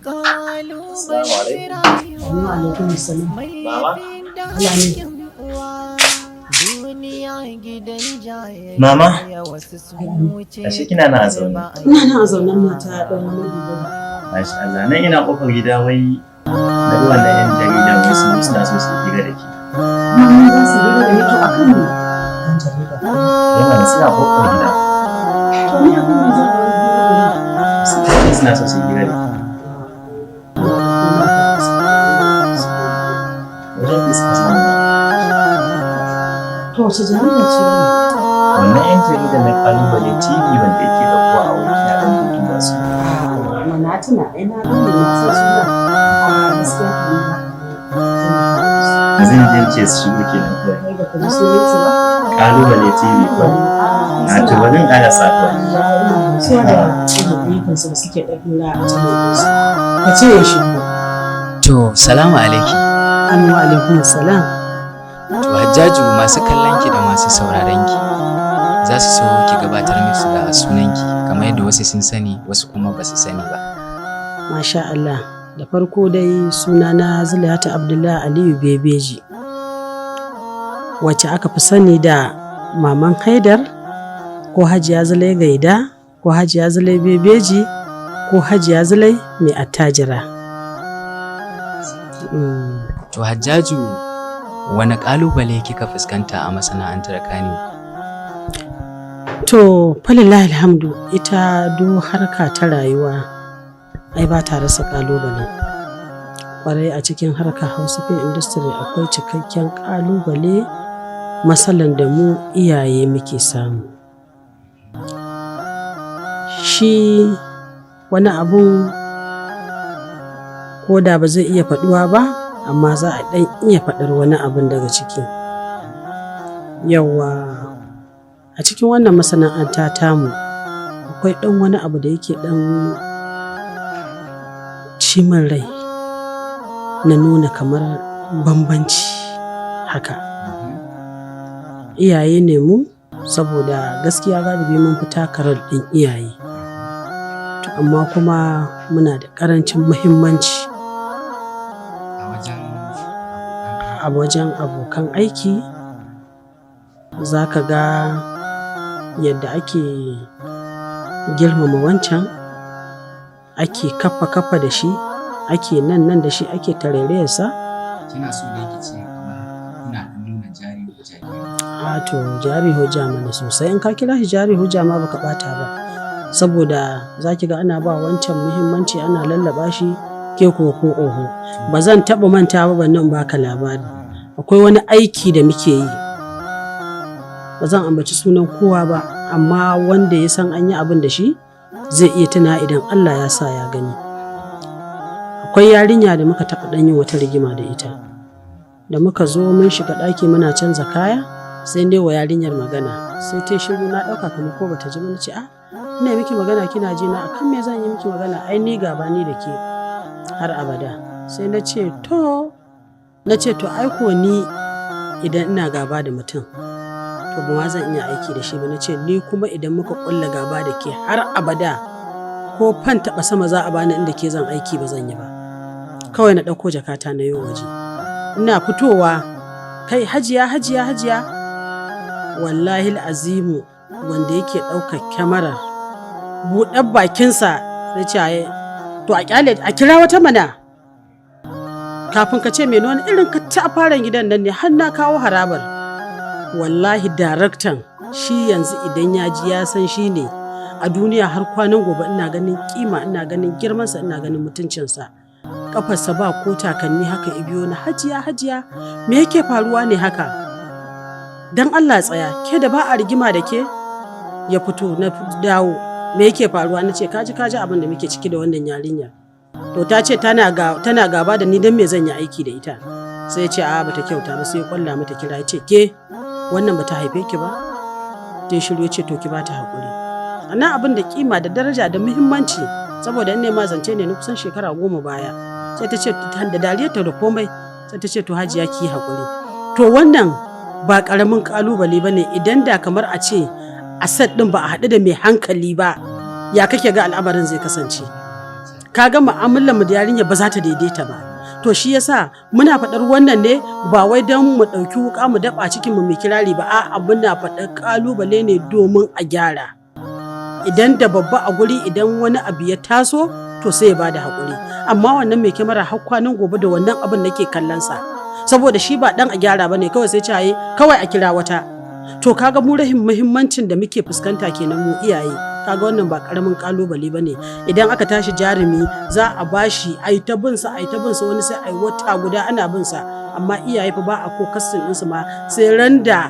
Assalamu alaikum. Wa alaikum assalam. Mama? Allah ne. Mama? Ashe kina nan a zaune. Ina nan a zaune na ta ɗan wani dubu. Masha Allah. Nan ina kofar gida, wai na ga wannan yan jarida, wai sun zo suna so su yi hira da ke. Mama, za su hira da ni? To, akan me? Ɗan jarida. Eh mana, suna kofar gida. To, ni akan me za a yi hira da ni? Suna so su yi hira da ke. Wajen ki suka samu. To, wace jarida ce wannan? Wannan yan jarida na Kalubale TV wanda yake ɗauko a wani kina ɗan duba su. Ah, na tuna, ai na gane, na san suna. A gaskiya kan ba. Zan je ce su shigo kenan kawai. Kai da ka ji sunan su ba? Kalubale TV ko? A to, bari in ƙara sa kawai. Ina gamsuwa da irin ayyukansu da suke ɗaɗɗora a channel ɗinsu. Ka ce ya shigo. To, salamu alaiki. Amin, wa alaikum salam. To, Hajjaju, masu kallon ki da masu sauraron ki za su so ki gabatar musu da sunanki, kamar yadda wasu sun sani, wasu kuma ba su sani ba. Masha Allah. Da farko dai, sunana Zulaihat Abdullahi Aliyu Bebeji, wacce aka fi sani da Maman Haidar, ko Hajiya Zulai Gaida, ko Hajiya Zulai Bebeji, ko Hajiya Zulai Mai Attajira. To, Hajjaju, wani ƙalubale kika fuskanta a masana'antar Kannywood? To, falillahi alhamdu, ita duk harka ta rayuwa ai ba ta rasa ƙalubale. Kwarai, a cikin harkar Hausa Film Industry akwai cikakken ƙalubale, matsalan da mu iyaye muke samu. Shi wani abun ko da ba zai iya faɗuwa ba, amma za a ɗan iya faɗar wani abun daga ciki. Yauwa, a cikin wannan masana'anta tamu akwai ɗan wani abu da yake ɗan ci min rai, na nuna kamar bambanci haka. Iyaye ne mu, saboda gaskiya galibi mun fi taka role ɗin iyaye. To, amma kuma muna da ƙarancin muhimmanci A wajen a wajen abokan aiki. Za ka ga yadda ake girmama wancan, ake kaffa kaffa da shi, ake nan nan da shi, ake tarairayarsa. Kina so dai ki ce kamar kuna ɗan nuna jari hujja kenan. A to, jari hujja mana sosai. In ka kira shi jari hujja ma baka ɓata ba. Saboda za ki ga ana ba wancan muhimmanci, ana lallaɓa shi, ke ko ko oho. Ba zan taɓa manta ba, ban baka labari. Akwai wani aiki da muke yi. Ba zan ambaci sunan kowa ba, amma wanda ya san an yi abin da shi zai iya tuna idan Allah ya sa ya gani. Akwai yarinya da muka taɓa ɗan yin wata rigima da ita. Da muka zo mun shiga ɗaki muna canza kaya, sai ne wa yarinyar magana. Sai ta shiru, na ɗauka kamar ko bata ji ba. Na ce, "Ah, ina miki magana kina ji na, akan me zan yi miki magana? Ai ni gaba ni da ke har abada." Sai na ce to, na ce to, ai ko ni idan ina gaba da mutum, to ba ma zan iya aiki da shi ba. Na ce ni kuma idan muka ƙulla gaba da ke har abada, ko fan taɓa sama za a bani inda ke zan aiki, ba zan yi ba. Kawai na ɗauko jakata na yi waje. Ina fitowa, "Kai, Hajiya, Hajiya, Hajiya!" Wallahi azimu, wanda yake ɗaukar kyamarar, buɗar bakinsa na ce, "To, a kyale, a kira wata mana." Kafin ka ce mene, wani irin ka ta fara gidan nan ne har na kawo harabar. Wallahi daraktan shi yanzu idan ya ji, ya san shi ne. A duniya har kwanan gobe ina ganin kima, ina ganin girmansa, ina ganin mutuncinsa. Kafarsa ba ko takalmi, haka ibiyo na, "Hajiya, Hajiya, me yake faruwa ne haka? Dan Allah tsaya, ke da ba a rigima da ke." Ya fito, na dawo, "Me yake faruwa?" Na ce, "Kaji, kaji abin da muke ciki da wannan yarinya. To, ta ce tana gaba da ni, dan me zan yi aiki da ita?" Sai ya ce a bata kyauta ba. Sai ya kwalla mata kira, ya ce, "Ke, wannan bata haife ki ba?" Ta shiru. Ya ce, "To, ki bata hakuri." Nan abin da kima da daraja da muhimmanci, saboda in ne ma zance ne na kusan shekara 10 baya. Sai ta ce da dariyarta da komai, sai ta ce, "To, Hajiya, ki hakuri." To, wannan ba karamin kalubale ba ne. Idan da kamar a ce a set din ba a haɗu da mai hankali ba, ya kake ga al'amarin zai kasance? Kaga mu'amalar mu da yarinya ba za ta daidaita ba. To shi yasa muna faɗar wannan ne, ba wai don mu ɗauki wuƙa mu daɓa cikin mu mai kirari ba, a'a, muna faɗar ƙalubale ne domin a gyara. Idan da babba a guri, idan wani abu ya taso, to sai ya bada haƙuri. Amma wannan mai kyamara, har kwanan gobe da wannan abin nake kallon sa, saboda shi ba dan a gyara bane, kawai sai caye kawai a kira wata. To kaga mu rahin muhimmancin da muke fuskanta kenan mu iyaye. Kaga wannan ba karamin kalubale bane. Idan aka tashi jarumi za a bashi, ai ta bin sa, ai ta bin sa, wani sai ai wata guda ana bin sa, amma iyaye fa ba a ko casting ɗinsu ma, sai ran da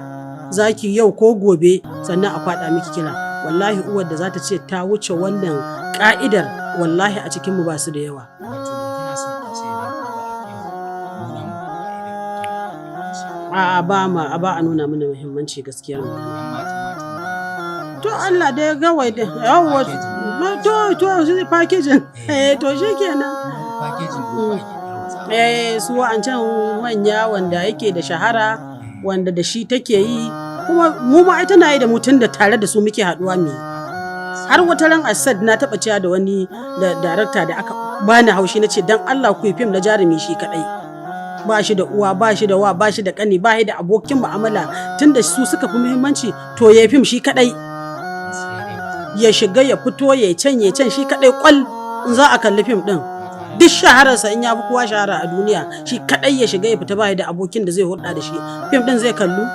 zaki yau ko gobe sannan a kwaɗa miki kira. Wallahi uwar da za ta ce ta wuce wannan ka'idar, wallahi a cikin mu ba su da yawa. Wato kina son ki ce dai ko ba a fiye nuna muku ka'idar muhimmanci? A'a, ba ma ba a nuna mana muhimmanci, gaskiyar magana. Yan mata mata. To Allah dai gawai da yawwa. To shi packaging, eh, to shikenan. Packaging ko ake tarwatsawa. Eh, su wa'ancan manya wanda yake da shahara, wanda da shi take yi, kuma mu ma ai tana yi da mu, tun da tare da su muke haduwa mu yi. Har wata ran Asad na taba cewa da wani da darakta da aka bani haushi, na ce, "Dan Allah ku yi fim na jarumi shi kadai, ba shi da uwa, ba shi da wa, ba shi da kani, ba shi da abokin mu'amala, tunda su suka fi muhimmanci, to ya yi fim shi kadai, ya shiga ya fito, ya can ya can shi kadai kwal, in za a kalli fim din. Duk shahararsa, in ya fi kowa shahara a duniya, shi kadai ya shiga ya fita, ba da abokin da zai hulɗa da shi, fim din zai kallu?"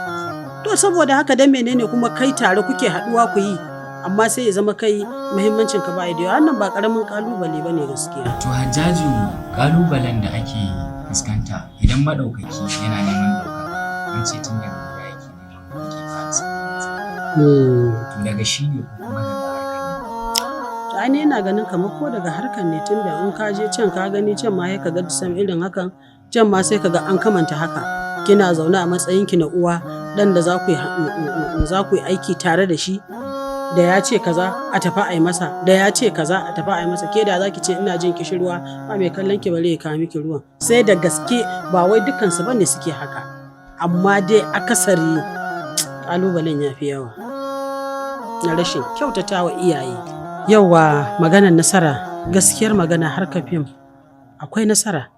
To saboda haka, dan menene kuma kai tare kuke haɗuwa ku yi, amma sai ya zama kai muhimmancin ka ba da yawa? Wannan ba karamin kalubale bane gaskiya. To Hajjaju, kalubalen da ake fuskanta idan maɗaukaki yana neman ɗaukaka, an ce tun daga gida yake neman, yake fara samun. To daga shi ne ko kuma daga harkar ne? To ai ni ina ganin kamar ko daga harkar ne, tunda in ka je can ka gani, can ma sai ka ga sam irin hakan, can ma sai ka ga an kamanta haka. Kina zaune a matsayin ki na uwa, dan da za ku yi aiki tare da shi, da ya ce kaza a tafi a yi masa, da ya ce kaza a tafi a yi masa. Ke da za ki ce ina jin kishirwa, ba mai kallon ki bare ya kawo miki ruwan. Sai da gaske, ba wai dukkansu bane suke haka, amma dai akasari kalubalen ya fi yawa na rashin kyautatawa iyaye. Yauwa, maganar nasara, gaskiyar magana harkar fim akwai nasara.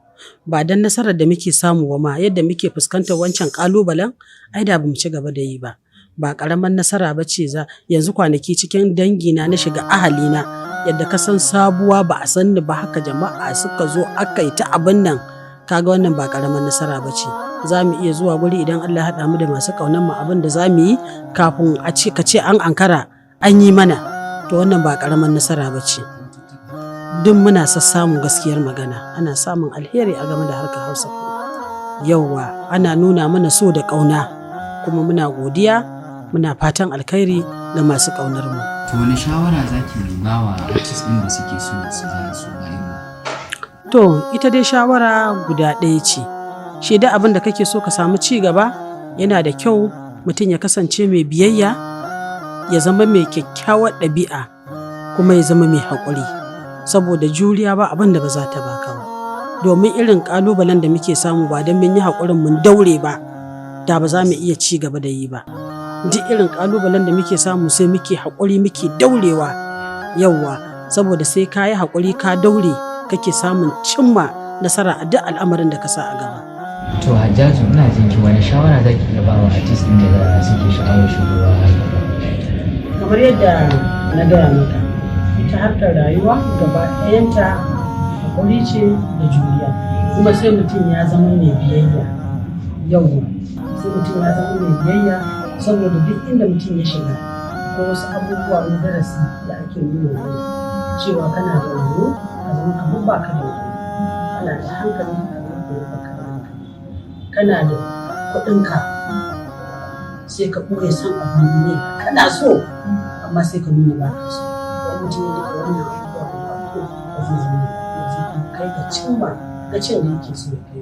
Ba don nasarar da muke samu ba ma, yadda muke fuskantar wancan kalubalen, ai da bamu ci gaba da yi ba. Ba karamar nasara ba ce. Za yanzu kwanaki cikin dangina na shiga ahalina, yadda ka san sabuwa ba a san ni ba, haka jama'a suka zo aka yi ta abin nan. Kaga wannan ba karamar nasara ba ce. Za mu iya zuwa guri, idan Allah ya haɗa mu da masu ƙaunar mu, abin da za mu yi, kafin a ce ka ce an ankara an yi mana. To wannan ba karamar nasara ba ce. Duk muna sassamu, gaskiyar magana ana samun alheri a game da harkar Hausa. Yauwa, ana nuna mana so da ƙauna, kuma muna godiya, muna fatan alkhairi ga masu ƙaunar mu. To wani shawara zaki ba wa artist ɗin da suke so su zama su ba irin? To ita dai shawara guda ɗaya ce. Shi da abin da kake so ka samu ci gaba, yana da kyau mutum ya kasance mai biyayya, ya zama mai kyakkyawar ɗabi'a, kuma ya zama mai haƙuri, saboda juriya ba abin da ba za ta baka ba. Domin irin ƙalubalen da muke samu, ba don mun yi haƙurin mun daure ba, da ba za mu iya ci gaba da yi ba. Duk irin ƙalubalen da muke samu, sai muke haƙuri, muke daurewa. Yauwa, saboda sai ka yi haƙuri ka daure kake samun cimma nasara a duk al'amarin da ka sa a gaba. To Hajjaju, ina jin ki, wani shawara zaki iya ba wa artist ɗin da suke sha'awar shigowa harkar? Kamar yadda na gaya maka, ita harkar rayuwa gaba ɗayanta haƙuri ce da juriya, kuma sai mutum ya zama mai biyayya. Yauwa, sai mutum ya zama mai biyayya, saboda duk inda mutum ya shiga ko wasu abubuwa na darasi da ake nuna mana cewa kana da wayo, ka zama kamar baka da wayo, kana da hankali, ka zama kamar baka da hankali, kana da kuɗinka sai ka ɓoye son abin duniya, kana so amma sai ka nuna ba ka so. Don mutum ya rike wannan abubuwa guda uku, ba zai zama ba zai kuma kai ga cimma gacin da yake so ya kai.